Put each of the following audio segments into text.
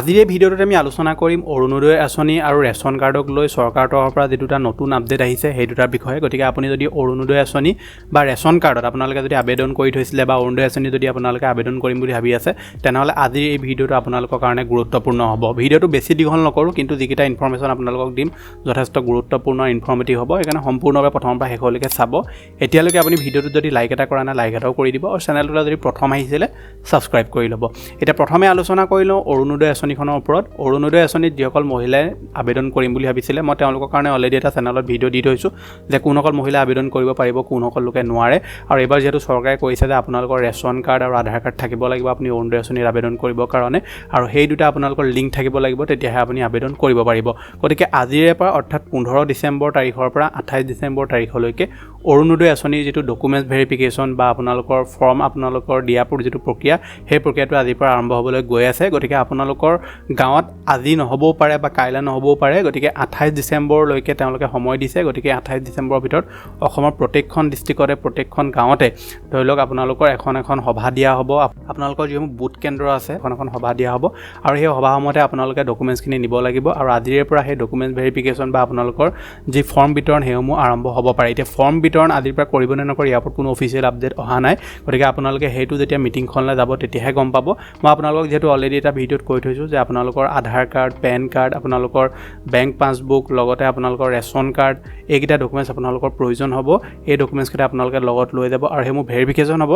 আজিৰ এই ভিডিঅ'টোত আমি আলোচনা কৰিম অৰুণোদয় আঁচনি আৰু ৰেচন কাৰ্ডক লৈ চৰকাৰৰ তৰফৰ পৰা যি দুটা নতুন আপডেট আহিছে, সেই দুটাৰ বিষয়ে। গতিকে আপুনি যদি অৰুণোদয় আঁচনি বা ৰেচন কাৰ্ডত আপোনালোকে যদি আবেদন কৰি থৈছিলে বা অৰুণোদয় আঁচনি যদি আপোনালোকে আবেদন কৰিম বুলি ভাবি আছে, তেনেহ'লে আজিৰ এই ভিডিঅ'টো আপোনালোকৰ কাৰণে গুৰুত্বপূৰ্ণ হ'ব। ভিডিঅ'টো বেছি দীঘল নকৰোঁ, কিন্তু যিকেইটা ইনফৰ্মেশ্যন আপোনালোকক দিম যথেষ্ট গুৰুত্বপূৰ্ণ, ইনফৰ্মেটিভ হ'ব। সেইকাৰণে সম্পূৰ্ণভাৱে প্ৰথমৰ পৰা শেষলৈকে চাব। এতিয়ালৈকে আপুনি ভিডিঅ'টোত যদি লাইক এটা কৰা নাই, লাইক এটাও কৰি দিব আৰু চেনেলটোলৈ যদি প্ৰথম আহিছিলে, ছাবস্ক্ৰাইব কৰি ল'ব। এতিয়া প্ৰথমে আলোচনা কৰি লওঁ অৰুণোদয় আঁচনিখনৰ ওপৰত। অৰুণোদয় আঁচনিত যিসকল মহিলাই আবেদন কৰিম বুলি ভাবিছিলে, মই তেওঁলোকৰ কাৰণে অলৰেডি এটা চেনেলত ভিডিঅ' দি থৈছোঁ যে কোনসকল মহিলাই আবেদন কৰিব পাৰিব, কোনসকল লোকে নোৱাৰে। আৰু এইবাৰ যিহেতু চৰকাৰে কৈছে যে আপোনালোকৰ ৰেচন কাৰ্ড আৰু আধাৰ কাৰ্ড থাকিব লাগিব আপুনি অৰুণোদয় আঁচনিত আবেদন কৰিবৰ কাৰণে আৰু সেই দুটা আপোনালোকৰ লিংক থাকিব লাগিব, তেতিয়াহে আপুনি আবেদন কৰিব পাৰিব। গতিকে আজিৰে পৰা, অৰ্থাৎ 15 ডিচেম্বৰ তাৰিখৰ পৰা 28 ডিচেম্বৰ তাৰিখলৈকে অৰুণোদয় আঁচনিৰ যিটো ডকুমেণ্টছ ভেৰিফিকেশ্যন বা আপোনালোকৰ ফৰ্ম আপোনালোকৰ দিয়াৰ যিটো প্ৰক্ৰিয়া, সেই প্ৰক্ৰিয়াটো আজিৰ পৰা আৰম্ভ হ'বলৈ গৈ আছে। গতিকে আপোনালোকৰ গাঁৱত আজি নহ'বও পাৰে বা কাইলৈ নহ'বও পাৰে। গতিকে 28 ডিচেম্বৰলৈকে তেওঁলোকে সময় দিছে। গতিকে 28 ডিচেম্বৰৰ ভিতৰত অসমৰ প্ৰত্যেকখন ডিষ্ট্ৰিক্টতে, প্ৰত্যেকখন গাঁৱতে ধৰি লওক আপোনালোকৰ এখন এখন সভা দিয়া হ'ব। আপোনালোকৰ যিসমূহ বুথ কেন্দ্ৰ আছে, এখন এখন সভা দিয়া হ'ব আৰু সেই সভাসমূহতে আপোনালোকে ডকুমেণ্টছখিনি নিব লাগিব। আৰু আজিৰে পৰা সেই ডকুমেণ্টছ ভেৰিফিকেশ্যন বা আপোনালোকৰ যি ফৰ্ম বিতৰণ, সেইসমূহ আৰম্ভ হ'ব পাৰে। এতিয়া ফৰ্ম বিতৰণ আজিৰ পৰা কৰিবনে নকৰে, ইয়াৰ ওপৰত কোনো অফিচিয়েল আপডেট অহা নাই। গতিকে আপোনালোকে সেইটো যেতিয়া মিটিংখনলৈ যাব, তেতিয়াহে গম পাব। মই আপোনালোকক যিহেতু অলৰেডি এটা ভিডিঅ'ত কৈ থৈছোঁ যে আপোনালোকৰ আধাৰ কাৰ্ড, পেন কাৰ্ড, আপোনালোকৰ বেংক পাছবুক, লগতে আপোনালোকৰ ৰেচন কাৰ্ড, এইকেইটা ডকুমেণ্টছ আপোনালোকৰ প্ৰয়োজন হ'ব। এই ডকুমেণ্টছকেইটা আপোনালোকে লগত লৈ যাব আৰু সেইবোৰ ভেৰিফিকেশ্যন হ'ব।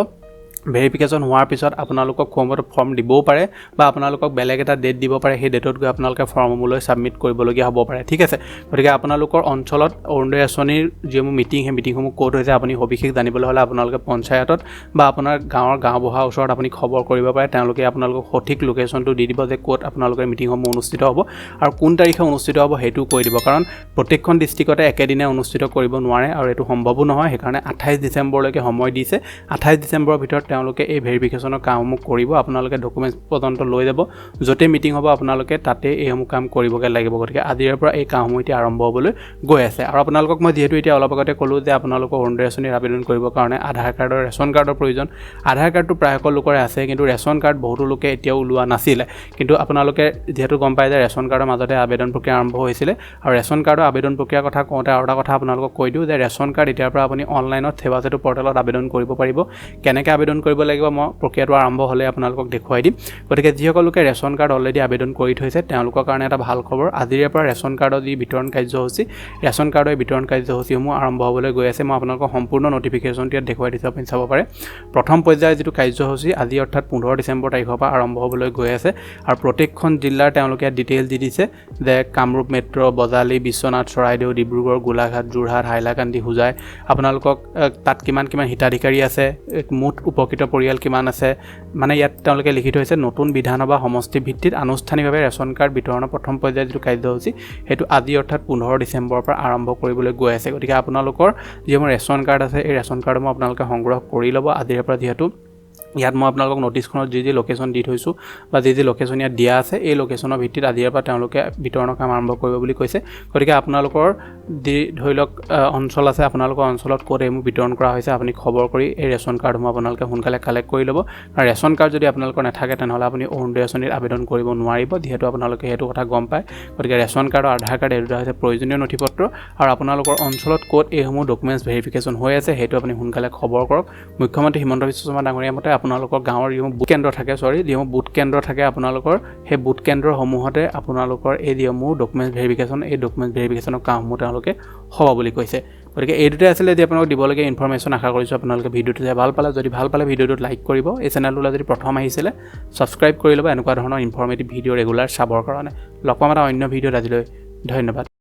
ভেৰিফিকেশ্যন হোৱাৰ পিছত আপোনালোকক সম্ভৱতঃ ফৰ্ম দিবও পাৰে বা আপোনালোকক বেলেগ এটা ডেট দিব পাৰে। সেই ডেটত গৈ আপোনালোকে ফৰ্মসমূহ লৈ ছাবমিট কৰিবলগীয়া হ'ব পাৰে, ঠিক আছে। গতিকে আপোনালোকৰ অঞ্চলত অৰুণোদয় আঁচনিৰ যিসমূহ মিটিং, সেই মিটিংসমূহ ক'ত হৈছে, আপুনি সবিশেষ জানিবলৈ হ'লে আপোনালোকে পঞ্চায়তত বা আপোনাৰ গাঁৱৰ গাঁওবুঢ়াৰ ওচৰত আপুনি খবৰ কৰিব পাৰে। তেওঁলোকে আপোনালোকক সঠিক লোকেশ্যনটো দি দিব যে ক'ত আপোনালোকৰ মিটিংসমূহ অনুষ্ঠিত হ'ব আৰু কোন তাৰিখে অনুষ্ঠিত হ'ব সেইটোও কৈ দিব। কাৰণ প্ৰত্যেকখন ডিষ্ট্ৰিক্টতে একেদিনাই অনুষ্ঠিত কৰিব নোৱাৰে আৰু এইটো সম্ভৱো নহয়। সেইকাৰণে 28 ডিচেম্বৰলৈকে সময় দিছে। 28 ডিচেম্বৰৰ ভিতৰত তেওঁলোকে এই ভেৰিফিকেশ্যনৰ কামসমূহ কৰিব। আপোনালোকে ডকুমেণ্টছ পৰ্যন্ত লৈ যাব। য'তেই মিটিং হ'ব, আপোনালোকে তাতে এইসমূহ কাম কৰিবগৈ লাগিব। গতিকে আজিৰে পৰা এই কামসমূহ এতিয়া আৰম্ভ হ'বলৈ গৈ আছে। আৰু আপোনালোকক মই যিহেতু এতিয়া অলপ আগতে ক'লোঁ যে আপোনালোকৰ অৰুণোদয় আঁচনিৰ আবেদন কৰিবৰ কাৰণে আধাৰ কাৰ্ডৰ, ৰেচন কাৰ্ডৰ প্ৰয়োজন। আধাৰ কাৰ্ডটো প্ৰায়সকল লোকৰে আছে, কিন্তু ৰেচন কাৰ্ড বহুতো লোকে এতিয়াও ওলোৱা নাছিলে। কিন্তু আপোনালোকে যিহেতু গম পায় যে ৰেচন কাৰ্ডৰ মাজতে আবেদন প্ৰক্ৰিয়া আৰম্ভ হৈছিলে। আৰু ৰেচন কাৰ্ডৰ আবেদন প্ৰক্ৰিয়াৰ কথা কওঁতে আৰু এটা কথা আপোনালোকক কৈ দিওঁ যে ৰেচন কাৰ্ড এতিয়াৰ পৰা আপুনি অনলাইনত সেৱা সেতু পৰ্টেলত আবেদন কৰিব পাৰিব। কেনেকৈ আবেদন কৰিব লাগিব, মই প্ৰক্ৰিয়াটো আৰম্ভ হ'লে আপোনালোকক দেখুৱাই দিম। গতিকে যিসকল লোকে ৰেচন কাৰ্ড অলৰেডি আবেদন কৰি থৈছে, তেওঁলোকৰ কাৰণে এটা ভাল খবৰ। আজিৰে পৰা ৰেচন কাৰ্ডৰ যি বিতৰণ কাৰ্যসূচী, ৰেচন কাৰ্ডৰ বিতৰণ কাৰ্যসূচীসমূহ আৰম্ভ হ'বলৈ গৈ আছে। মই আপোনালোকক সম্পূৰ্ণ নটিফিকেশ্যনটো ইয়াত দেখুৱাই দিছোঁ, আপুনি চাব পাৰে। প্ৰথম পৰ্যায়ৰ যিটো কাৰ্যসূচী, আজি অৰ্থাৎ 15 ডিচেম্বৰ তাৰিখৰ পৰা আৰম্ভ হ'বলৈ গৈ আছে। আৰু প্ৰত্যেকখন জিলাৰ তেওঁলোকে ইয়াত ডিটেইল দি দিছে যে কামৰূপ মেট্ৰ', বজালী, বিশ্বনাথ, চৰাইদেউ, ডিব্ৰুগড়, গোলাঘাট, যোৰহাট, হাইলাকান্দি, হোজাই, আপোনালোকক তাত কিমান কিমান হিতাধিকাৰী আছে, মুঠ উপকৃত পৰিয়াল কিমান আছে। মানে ইয়াত তেওঁলোকে লিখি থৈছে, নতুন বিধানসভা সমষ্টিৰ ভিত্তিত আনুষ্ঠানিকভাৱে ৰেচন কাৰ্ড বিতৰণৰ প্ৰথম পৰ্যায়ৰ যিটো কাৰ্যসূচী, সেইটো আজি অৰ্থাৎ 15 ডিচেম্বৰৰ পৰা আৰম্ভ কৰিবলৈ গৈ আছে। গতিকে আপোনালোকৰ যিসমূহ ৰেচন কাৰ্ড আছে, এই ৰেচন কাৰ্ডসমূহ আপোনালোকে সংগ্ৰহ কৰি ল'ব আজিৰে পৰা। যিহেতু ইয়াত মই আপোনালোকক ন'টিছখনত যি যি লোকেশ্যন দি থৈছোঁ বা যি যি লোকেশ্যন ইয়াত দিয়া আছে, এই লোকেশ্যনৰ ভিত্তিত আজিৰে পৰা তেওঁলোকে বিতৰণৰ কাম আৰম্ভ কৰিব বুলি কৈছে। গতিকে আপোনালোকৰ যি ধৰি লওক অঞ্চল আছে, আপোনালোকৰ অঞ্চলত ক'ত এইবোৰ বিতৰণ কৰা হৈছে, আপুনি খবৰ কৰি এই ৰেচন কাৰ্ডসমূহ আপোনালোকে সোনকালে কালেক্ট কৰি ল'ব। কাৰণ ৰেচন কাৰ্ড যদি আপোনালোকৰ নাথাকে, তেনেহ'লে আপুনি অৰুণোদয় আঁচনিত আবেদন কৰিব নোৱাৰিব, যিহেতু আপোনালোকে সেইটো কথা গম পায়। গতিকে ৰেচন কাৰ্ড আৰু আধাৰ কাৰ্ড, এই দুটা হৈছে প্ৰয়োজনীয় নথি পত্ৰ। আৰু আপোনালোকৰ অঞ্চলত ক'ত এইসমূহ ডকুমেণ্টছ ভেৰিফিকেশ্যন হৈ আছে, সেইটো আপুনি সোনকালে খবৰ কৰক। মুখ্যমন্ত্ৰী হিমন্ত বিশ্ব শৰ্মা ডাঙৰীয়া মতে আপোনালোকৰ গাঁৱৰ যিসমূহ বুথ কেন্দ্ৰ থাকে, চৰি, যিসমূহ বুথ কেন্দ্ৰ থাকে আপোনালোকৰ, সেই বুথ কেন্দ্ৰসমূহতে আপোনালোকৰ এই যিসমূহ ডকুমেণ্টছ ভেৰিফিকেশ্যন, এই ডকুমেণ্টছ ভেৰিফিকেশ্যনৰ কামসমূহ তেওঁলোকে হ'ব বুলি কৈছে। গতিকে এই দুটাই আছিলে যে আপোনালোক দিবলগীয়া ইনফৰ্মেশ্যন। আশা কৰিছোঁ আপোনালোকে ভিডিঅ'টো চাই ভাল পালে। যদি ভাল পালে, ভিডিঅ'টোত লাইক কৰিব। এই চেনেলটোলৈ যদি প্ৰথম আহিছিলে, ছাবস্ক্ৰাইব কৰি ল'ব এনেকুৱা ধৰণৰ ইনফৰ্মেটিভ ভিডিঅ' ৰেগুলাৰ চাবৰ কাৰণে। লগ পাম এটা অন্য ভিডিঅ'ত, আজিলৈ ধন্যবাদ।